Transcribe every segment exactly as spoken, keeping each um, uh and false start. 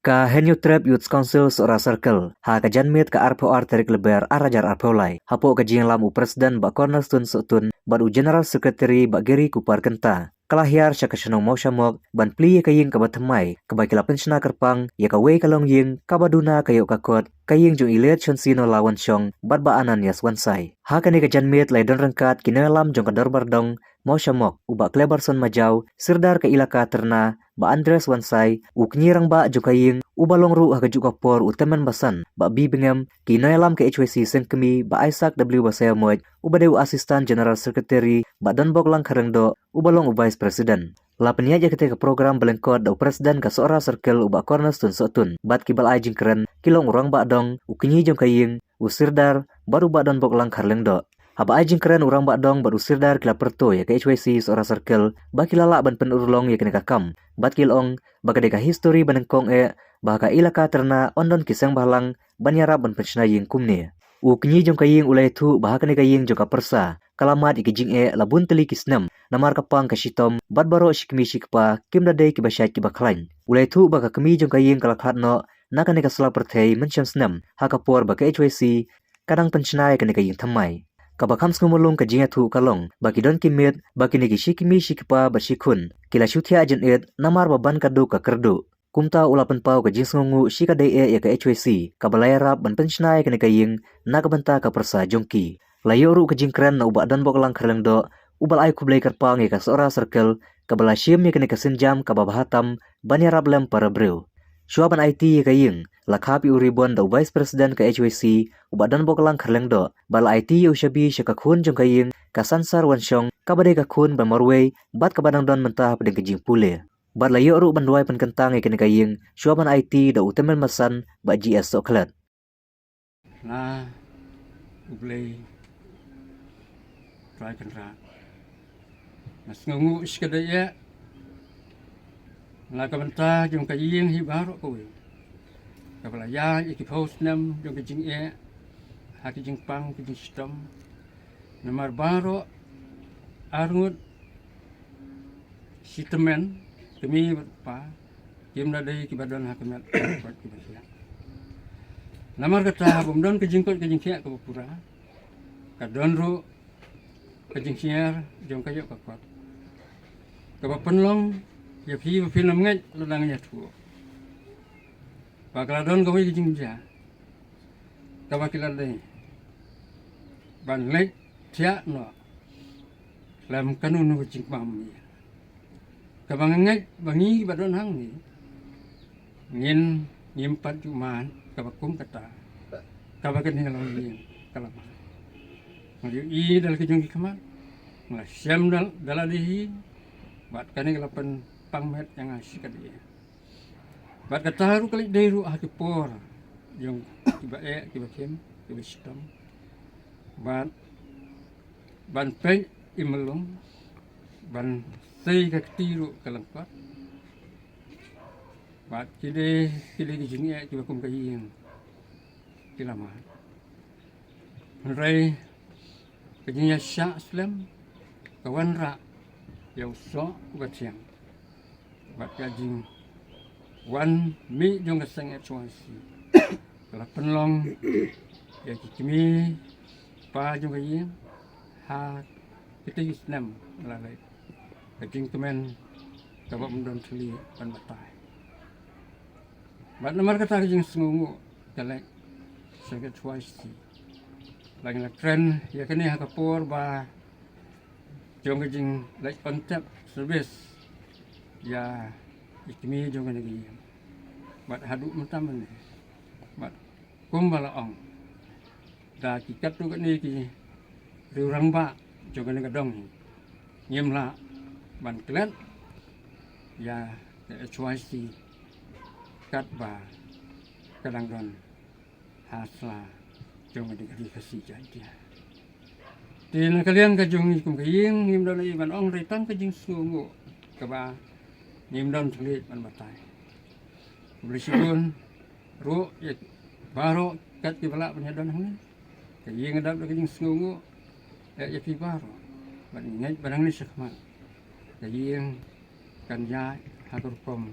Ka Hynñiewtrep Youth Council Sohra Circle, ha ka janmiet ka arphew ar tarik Lber ar hajar arphew lai, hapoh ka jingïalam u President Bah Cornerstone Sohtun bad u General Secretary Bah Gary Cooper Kynta, ka la hiar sha ka shnong Mawshamok ban plie ïa ka ïing kaba thymmai kaba ki la pynshna kyrpang ïa kawei ka longïing kaba duna ka ïoh ka kot, ka ïing jong i Late Shonsi Nola Wanshong bad Bah Ananias Wansai. Ha kane ka janmiet la ïadon ryngkat ki nongïalam jong ka Dorbar Dong Mawshamok, u Bah Cleberson Majaw, Sirdar ka Elaka Terna Bah Andres Wansai, u kñi rangbah jong ka ïing uba long ruh ha kajuh ka por u tymmen basan Bah B. Bngem, ki nongïalam ka H Y C seng kmie Bah Isaac W. Basaiawmoit, uba dei u Assistant General Secretary Bah Donboklang Kharlyngdoh, uba long u Vice President. La pynïaid ïa katei ka program ba lyngkot da u President ka Sohra Circle u Bah Cornerstone Sohtun bad kiba la ai jingkren ki long u Rangbah Dong, u kñi jong ka ïing, u Sirdar bad u Bah Donboklang Kharlyngdoh. Haba ai jingkren u Rangbah Dong bad u Sirdar ki la pyrto ïa ka H Y C Sohra Circle ba ki la lah ban pynurlong ïa kane ka kam bad ki la ong ba ka dei ka histori ba nyngkong eh ba ha ka Elaka Terna yn don ki seng bhalang ban ïarap ban pynshna ïing kumne. U kñi jong ka ïing u la ïathuh ba ha kane ka ïing jong ka pyrsa ka la mad ïa ki jingeh la bun tylli ki snem namar ka pang ka shitom bad baroh shi kmie shi kpa kim da dei kiba shait kiba khlaiñ. U la ïathuh ba ka kmie jong ka ïing ka la khlad noh na kane ka sla pyrthei mynshem snem ha ka por ba ka H Y C ka dang pynshna ïa kane ka ïing thymmai. Kaba kham sngewmlung ka jingïathuh ka long ba ki don ki miet ba kine ki shi kmie shi kpa bad shi khun ki la shu thiah jynit namar ba ban ka duk ka kyrduh. Kumta u la pynpaw ka jingsngewnguh shi ka dei eh ïa ka H Y C kaba la ïarap ban pynshna ïa kane ka ïing na ka bynta ka pyrsa jong ki. La ïoh ruh ka jingkren na u Bah Donboklang Kharlyngdoh, uba la ai khublei kyrpang ïa ka Sohra Circle kaba la shim ïa kane ka sienjam kaba bha tam ban ïarap lem para briew. Shuwa ban aiti ïa ka ïing, la khap ïa u ribon da u Vice President ka H Y C u Bah Donboklang Kharlyngdoh bad la aiti ïa u shabi sha ka khun jong ka ïing, ka Sansar Wanshong, kaba dei ka khun ba marwei bad kaba dang don mynta hapdeng ka jingpule. Bad la ïoh ruh ban duwai pynkyntang ïa kane ka ïing shuwa ban aiti da u tymmen basan Bah G. S. Sohkhlet. Na U Blei Trai Kynrad, nga sngewnguh shikatdei eh na ka bynta jong ka ïing hi baroh kawei kaba la ïaid ïa ki phew snem jong ka jingeh ha ki jingpang ki jingshitom. Namar baroh arngut shi tymmen, kmie bad kpa, kim da dei kiba don ha ka met ka kot kiba thiah. Namar kata, haba ym don ka jingkoit ka jingkhiah kaba pura, ka don ruh ka jinghiar jong ka ïoh ka kot kaba pynlong ïa phi ba phin ym ngeit lada ngan ïathuh ba ka la don kawei ka jingjia kaba ki la dei ban leit thiah noh khlem kano kano ka jingkmam ïa. Kaba nga ngeit ba ngi ba don hangne ngin, ngim pat ju mad kaba kum kata kaba kane ka longïing ka la mad. Nga la ïohi da la ki jong ki khmat, nga la shem da la, da lade hi, bad kane ka la pynpang met ïa nga shikatdei. Bad kata ruh ka leit dei ruh ha ki por jong kiba eh, kiba khim, kiba shitom. Bad ban peit i mlung, ban sei ka kti ruh ka lyngkot. Bad ki dei, ki dei ki jingeh kiba kum ka ïing ki la mad. Hynrei ka jingïasyah slem ka wanrah ïa u soh uba thiang. Bad ka jingwan mih jong ka seng H Y C ka la pynlong ïa ki kmie pa jong ka ïing ha kitei ki snem la leit. Ka jingkmen kaba ym don thylliej ban batai. Bad namar kata ka jingsngewnguh ka leit sha ka H Y C. La ngi la kren ïa kane ha ka por ba jong ka jingleit on tap service ïa i kmie jong kane ka ïing. Bad haduh mynta mynne, bad kumba la ong da ki katto katne ki riew rangbah jong kane ka dong, ngim lah ban klet ïa ka H Y C katba ka dang don ha sla jong ka Ri Khasi Jaiñtia. Te na ka liang ka jong ngi kum ka ïing, ngim don ei ban ong, dei tang ka jingsngewnguh kaba ngim don thylliej ban batai. Khublei shibun ruh ïa baroh kat kiba lah ban ïadon hangne. Ka ïing ka dap da ka jingsngewnguh ïa, ïa phi baroh. Bad ngi ngeit ba nangne shakhmat ka ïing kan ïaid ha ka rukom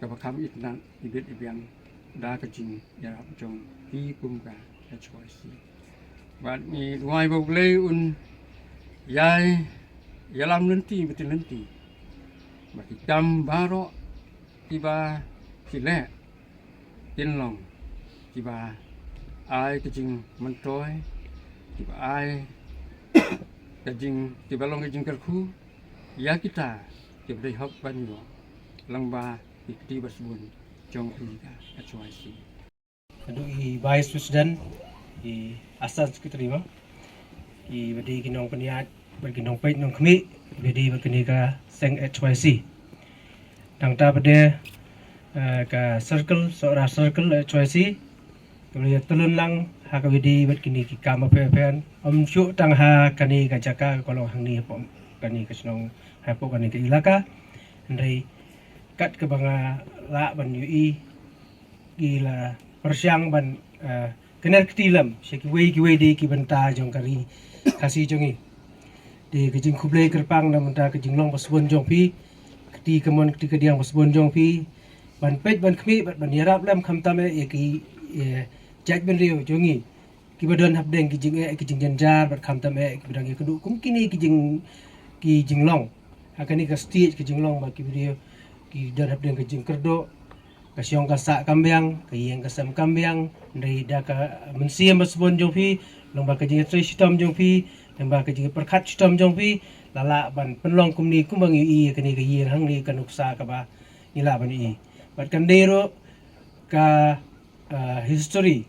kaba kham itynnad ibit ibiang da ka jingïarap jong phi kum ka H Y C. Bad ngi duwai ba U Blei un ïai ïalam lynti bad lynti ba ki kam baroh kiba phi leh kin long kiba ai ka jingmyntoi, kiba ai ka jing, kiba long ka jingkyrkhu ïa kita kiba dei hok ban ïoh lyngba ki kti ba sbun jong phi ka H Y C. Haduh i Vice President, i Assistant Secretary ma, i ba dei ki nongpynïaid bad ki nongpeit nongkhmih ba dei bad kane ka seng H Y C. Nangta pat de, eh, ka circle, Sohra Circle H Y C, kaba la ïatylli lang ha kaba dei bad kine ki kam bapher bapher, ym shuh tang ha kane ka jaka ka long hangne hapoh kane ka shnong, hapoh kane ka ilaka. Hynrei kat kaba nga lah ban ïohi, ki la pyrshang ban, eh, kner kti lem sha kiwei kiwei de ki bynta jong ka ri Khasi jong ngi. Te ka jingkhublei kyrpang na bynta ka jinglong ba sbun jong phi, kti kamon kti kadiang ba sbun jong phi, ban peit ban khmih bad ban ïarap lem khamtam eh ïa ki, eh, jaitbynriew jong ngi kiba don hapdeng ki jingeh ki jingjynjar bad khamtam eh kiba dang ïakynduh kum kine ki jing, ki jinglong ha kane ka stage, ki jinglong ba ki briew ki don hapdeng ka jingkyrduh, ka shong ka sah kam biang, ka ïing ka sem kam biang. Hynrei da ka mynsiem ba sbun jong phi, lyngba ka jingïatrei shitom jong phi, lyngba ka jingïapyrkhat shitom jong phi, la lah ban pynlong kumne kumba ngi ïohi ïa kane ka ïing hangne, ka nuksa kaba ngi lah ban ïohi. Bad kan dei ruh ka, ah, history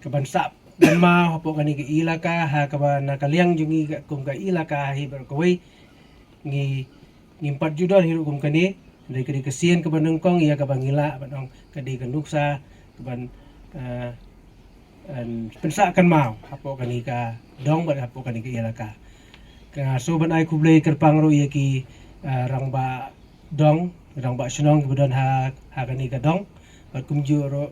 kaban sah kynmaw hapoh kane ka ilaka, ha kaba na ka liang jong ngi ka, kum ka ilaka hi baroh kawei ngi, ngim pat ju don hi ruh kum kane. Hynrei ka dei ka sien kaba nyngkong ïa kaba ngi lah ban ong ka dei ka nuksa kaban, eh, em, pynsah kynmaw hapoh kane ka dong bad hapoh kane ka ilaka. Nga shu ban ai khublei kyrpang ruh ïa ki, eh, rangbah dong, rangbah shnong kiba don ha, ha kane ka dong bad kumjuh ruh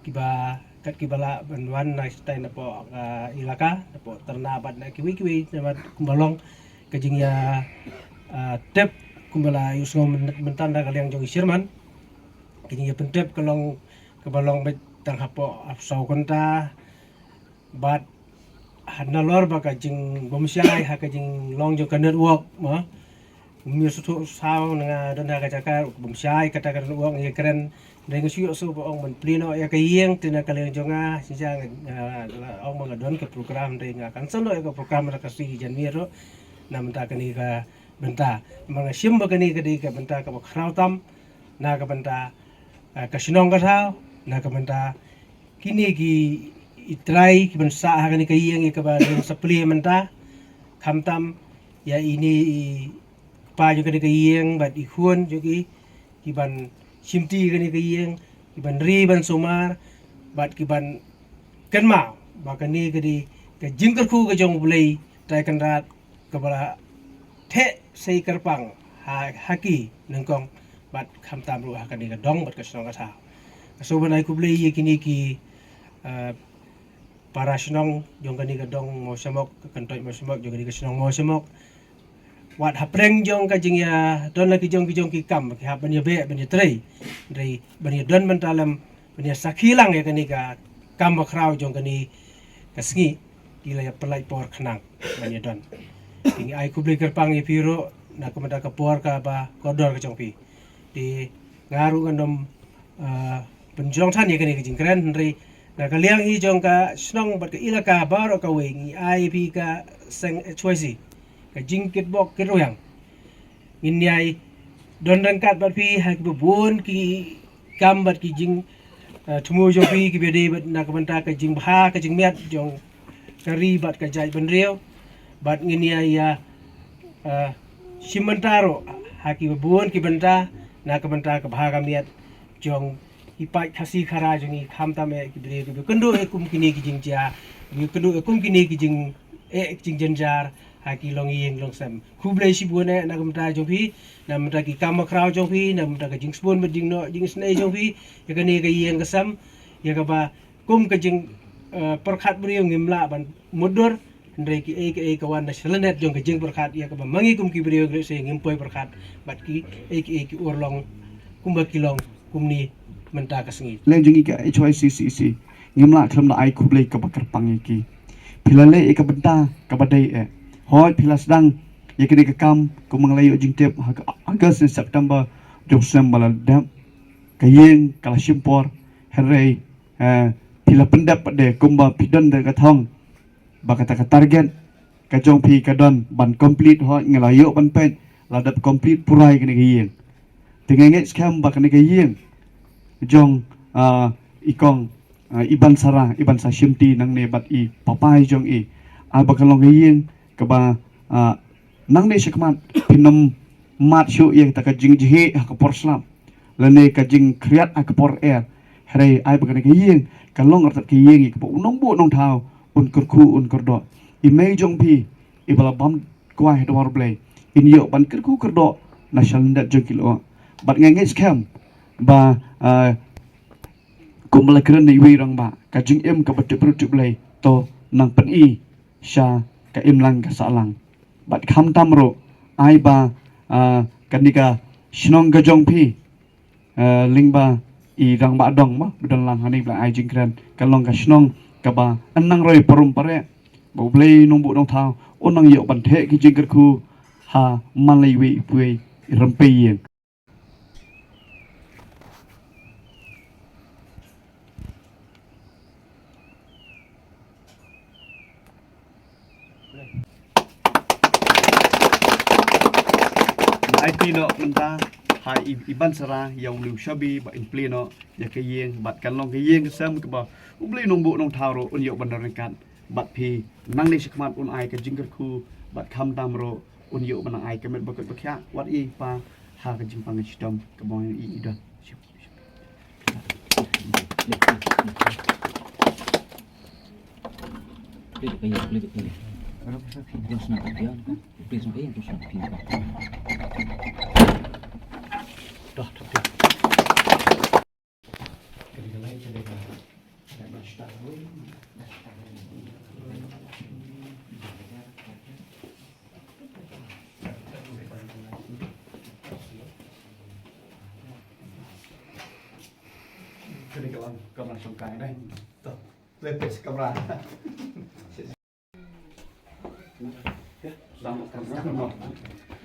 kiba, kat kiba lah ban wan na shatai napoh, ah, ilaka, napoh Tyrna bad na kiwei kiwei, namar kumba long ka jingïa, ah, tip kumba la ïohsngew myn-, mynta na ka liang jong i Chairman, ka jingïa pyntip ka long kaba long beit tang hapoh, ah, saw kynta. Bad ha nalor ba ka jingbymshai ha ka jinglong jong ka network ma, ym ïoh sngewthuh saw na nga don ha ka jaka bymshai kata ka network, ngi kren. Hynrei nga shu ïohsngew ba ong ban plie noh ïa ka ïing, te na ka liang jong nga shisha nga, nga la ong ba nga don ka program, hynrei nga cancel noh ïa ka program na ka sngi Janmiet ruh na bynta kane ka bynta. Namar nga shim ba kane ka dei ka bynta kaba khraw tam na ka bynta, eh, ka shnong ka thaw, na ka bynta kine ki i trai kiban sah ha kane ka ïing ïa kaba dang sa plie mynta, khamtam ïa ine i kpa jong kane ka ïing bad i khun jong ki, kiban shimti kane ka ïing, kiban ri ban sumar bad kiban kynmaw ba kane ka dei ka jingkyrkhu ka jong U Blei Trai Kynrad kaba la theh sei kyrpang ha, ha ki nyngkong bad khamtam ruh ha kane ka dong bad ka shnong ka thaw. Nga shu ban ai khublei ïa kine ki, eh, para shnong jong kane ka dong Mawshamok, ka kyntoit Mawshamok, jong kane ka shnong Mawshamok. Wat hapdeng jong ka jingïa don la ki jong ki jong ki kam, ki hap ban ïa beh ban ïa trei, hynrei ban ïa don mynta lem ban ïa sakhi lang ïa kane ka kam ba khraw jong kane ka sngi, ki la ïa pynlait por khnang ban ïa don. Te ngi ai khublei kyrpang ïa phi ruh na ka bynta ka por kaba kordor ka jong phi. Te nga ruh ngan ym, ah, pynjrong than ïa kane ka jingkren, hynrei na ka liang hi jong ka shnong bad ka ilaka baroh kawei ngi ai ïa phi ka seng H Y C ka jingkitbok kitrwiang. Ngin ïai don ryngkat bad phi ha kiba bun ki kam bad ki jing, eh, thmu jong phi kiba dei bad na ka bynta ka jingbha ka jingmiat jong ka ri bad ka jaitbynriew. Bad ngin ïa, ïa, eh, shim bynta ruh ha kiba bun ki bynta na ka bynta ka bha ka miat jong ki paid Khasi Khara jong ngi, khamtam eh ki briew kiba kynduh eh kum kine ki jingjia, kiba kynduh eh kum kine ki jing, eh, ki jingjynjar ha ki longïing longsem. Khublei shibun eh na ka bynta jong phi, na ka bynta ki kam ba khraw jong phi, na ka bynta ka jingsbun bad jingnoh jingisynei jong phi ïa kane ka ïing ka sem, ïa kaba kum ka jing, eh, pyrkhat briew ngim lah ban mutdur, hynrei kiei kiei ka wan na sha lyndet jong ka jingpyrkhat ïa kaba ma ngi kum ki briew ngi lehse ngim poi pyrkhat bad kiei kiei ki urlong kumba ki long Kumne mynta ka sngi. Leng jong ngi ka H Y C C C, ngim lah khlem da ai khublei kaba kyrpang ïa ki. Phi la leh ïa ka bynta kaba dei eh. Hooid, phi la sdang ïa kane ka kam kumba nga la ïoh jingtip ha ka August ne September jong snem ba la dep. Ka ïing ka la shim por, hynrei, eh, phi la pyndep pat de kumba phi don da ka thong ba kata ka target ka jong phi ka don ban complete. Hooid, nga la ïoh ban peit la dep complete pura ïa kane ka ïing. Te nga ngeit skhem ba kane ka ïing jong, ah, i kong, ah, i Bansara, i Bansa Shimti nangne bad i papai jong i, ai ba ka long ka ïing kaba, ah, nangne shakhmat phin ym mad shuh ïa kata ka jingjhieh ha ka por slap lane ka jingkhriat ha ka por er. Hynrei ai ba kane ka ïing ka long artat ka ïing ïa kaba u nongbuh nongthaw un kyrkhu un kyrdoh. I mei jong phi iba la bam kwai ha dwar Blei, in ïoh ban kyrkhu kyrdoh na shalyndet jong ki lyoh. Bad nga ngeit skhem ba, ah, kumba la kren na iwei i rangbah, ka jingim kaba tip briew tip Blei to nang pyni sha ka imlang ka sahlang. Bad khamtam ruh, ai ba, ah, kane ka shnong ka jong phi, eh, lyngba i Rangbah Dong mo, ba don lang hangne ba la ai jingkren, ka long ka shnong kaba yn nang roi parum pareh, ba U Blei Nongbuh Nongthaw un nang ïoh ban theh ki jingkyrkhu ha man la iwei i pwei i rympei ïing. Nga ai plie noh mynta ha i, i Bansara ïa u liu shabi ba in plie noh ïa ka ïing, bad kan long ka ïing ka sem kaba U Blei Nongbuh Nongthaw ruh un ïoh ban don ryngkat bad phi nangne shakhmat, un ai ka jingkyrkhu bad khamtam ruh un ïoh ban ai ka met ba kut ba khiah wat i pa ha ka jingpang ka shitom kaba ngi i, i don. Kini ka long kamra shongkai dei. To, lepes kamra. Ya, selamat kamra.